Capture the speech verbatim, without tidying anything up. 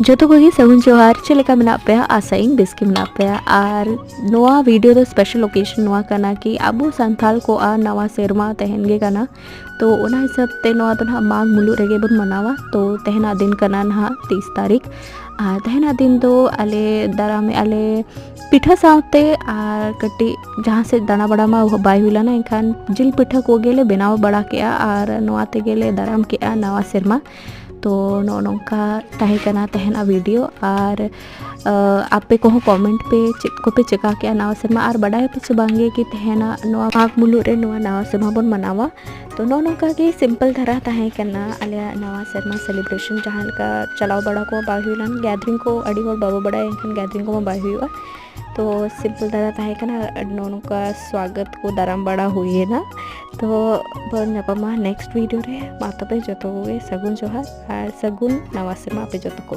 ᱡᱚᱛᱚ ᱠᱚᱜᱮ ᱥᱟᱹᱜᱩᱱ ᱡᱚᱦᱟᱨ᱾ ᱪᱮᱫ ᱞᱮᱠᱟ ᱢᱮᱱᱟᱜ ᱯᱮᱭᱟ? ᱟᱥᱟᱭᱟᱹᱧ ᱵᱮᱥ ᱜᱮ ᱢᱮᱱᱟᱜ ᱯᱮᱭᱟ᱾ ᱟᱨ ᱱᱚᱣᱟ video ᱫᱚ special occasion ᱱᱚᱣᱟ ᱠᱟᱱᱟ ᱠᱤ ᱟᱵᱚ ᱥᱟᱱᱛᱟᱲ ᱠᱚᱣᱟᱜ ᱱᱟᱣᱟ ᱥᱮᱨᱢᱟ ᱛᱟᱦᱮᱱ ᱜᱮ ᱠᱟᱱᱟ᱾ ᱛᱚ ᱚᱱᱟ ᱦᱤᱥᱟᱹᱵ ᱛᱮ ᱱᱚᱣᱟ ᱫᱚ ᱱᱟᱦᱟᱜ ᱢᱟᱜᱽ ᱢᱩᱞᱩᱜ ᱨᱮᱜᱮ ᱵᱚᱱ ᱢᱟᱱᱟᱣᱟ᱾ ᱛᱚ ᱛᱮᱦᱮᱧᱟᱜ ᱫᱤᱱ ᱠᱟᱱᱟ ᱱᱟᱦᱟᱜ ᱛᱤᱥ ᱛᱟᱹᱨᱤᱠᱷ᱾ ᱟᱨ ᱛᱮᱦᱮᱧᱟᱜ ᱫᱤᱱ ᱫᱚ ᱟᱞᱮ ᱫᱟᱨᱟᱢᱮᱜᱼᱟ ᱞᱮ ᱯᱤᱴᱷᱟᱹ ᱥᱟᱶᱛᱮ, ᱟᱨ ᱠᱟᱹᱴᱤᱡ ᱡᱟᱦᱟᱸ ᱥᱮᱫ ᱫᱟᱬᱟ ᱵᱟᱲᱟ ᱢᱟ ᱵᱟᱭ ᱦᱩᱭ ᱞᱮᱱᱟ, ᱮᱱᱠᱷᱟᱱ ᱡᱤᱞ ᱯᱤᱴᱷᱟᱹ ᱠᱚᱜᱮ ᱞᱮ ᱵᱮᱱᱟᱣ ᱵᱟᱲᱟ ᱠᱮᱜᱼᱟ ᱟᱨ ᱱᱚᱣᱟ ᱛᱮᱜᱮ ᱞᱮ ᱫᱟᱨᱟᱢ ᱠᱮᱜᱼᱟ ᱱᱟᱣᱟ ᱥᱮᱨᱢᱟ᱾ ᱛᱚ ᱱᱚᱜᱼᱚ ᱱᱚᱝᱠᱟ ᱛᱟᱦᱮᱸ ᱠᱟᱱᱟ ᱛᱮᱦᱮᱧᱟᱜ video᱾ ᱟᱨ ᱟᱯᱮ ᱠᱚᱦᱚᱸ comment ᱯᱮ ᱪᱮᱫ ᱠᱚᱯᱮ ᱪᱮᱠᱟ ᱠᱮᱜᱼᱟ ᱱᱟᱣᱟ ᱥᱮᱨᱢᱟ, ᱟᱨ ᱵᱟᱰᱟᱭᱟᱯᱮ ᱪᱮ ᱵᱟᱝᱜᱮ ᱠᱤ ᱛᱮᱦᱮᱧᱟᱜ ᱱᱚᱣᱟ ᱢᱟᱜᱽ ᱢᱩᱞᱩᱜ ᱨᱮ ᱱᱚᱣᱟ ᱱᱟᱣᱟ ᱥᱮᱨᱢᱟ ᱵᱚᱱ ᱢᱟᱱᱟᱣᱟ᱾ ᱛᱚ ᱱᱚᱜᱼᱚ ᱱᱚᱝᱠᱟ ᱜᱮ simple ᱫᱷᱟᱨᱟ ᱛᱟᱦᱮᱸ ᱠᱟᱱᱟ ᱟᱞᱮᱭᱟᱜ ᱱᱟᱣᱟ ᱥᱮᱨᱢᱟ celebration᱾ ᱡᱟᱦᱟᱸ ᱞᱮᱠᱟ ᱪᱟᱞᱟᱣ ᱵᱟᱲᱟ ᱠᱚ ᱵᱟᱭ ᱦᱩᱭ ᱞᱮᱱ, gathering ᱠᱚ ᱟᱹᱰᱤ ᱦᱚᱲ ᱵᱟᱵᱚ ᱵᱟᱲᱟᱭᱟ, ᱮᱱᱠᱷᱟᱱ gathering ᱠᱚᱢᱟ ᱵᱟᱭ ᱦᱩᱭᱩᱜᱼᱟ᱾ ᱛᱚ simple ᱫᱷᱟᱨᱟ ᱛᱟᱦᱮᱸ ᱠᱟᱱᱟ, ᱱᱚᱜᱼᱚ ᱱᱚᱝᱠᱟ ᱥᱣᱟᱜᱚᱛ ᱠᱚ ᱫᱟᱨᱟᱢ ᱵᱟᱲᱟ ᱦᱩᱭᱮᱱᱟ᱾ ᱛᱚ ᱵᱚᱱ ᱧᱟᱯᱟᱢᱟ next video ᱨᱮ᱾ ᱢᱟ ᱛᱚᱵᱮ ᱡᱚᱛᱚ ᱠᱚᱜᱮ ᱥᱟᱹᱜᱩᱱ ᱡᱚᱦᱟᱨ ᱟᱨ ᱥᱟᱹᱜᱩᱱ ᱱᱟᱣᱟ ᱥᱮᱨᱢᱟ ᱟᱯᱮ ᱡᱚᱛᱚ ᱠᱚ᱾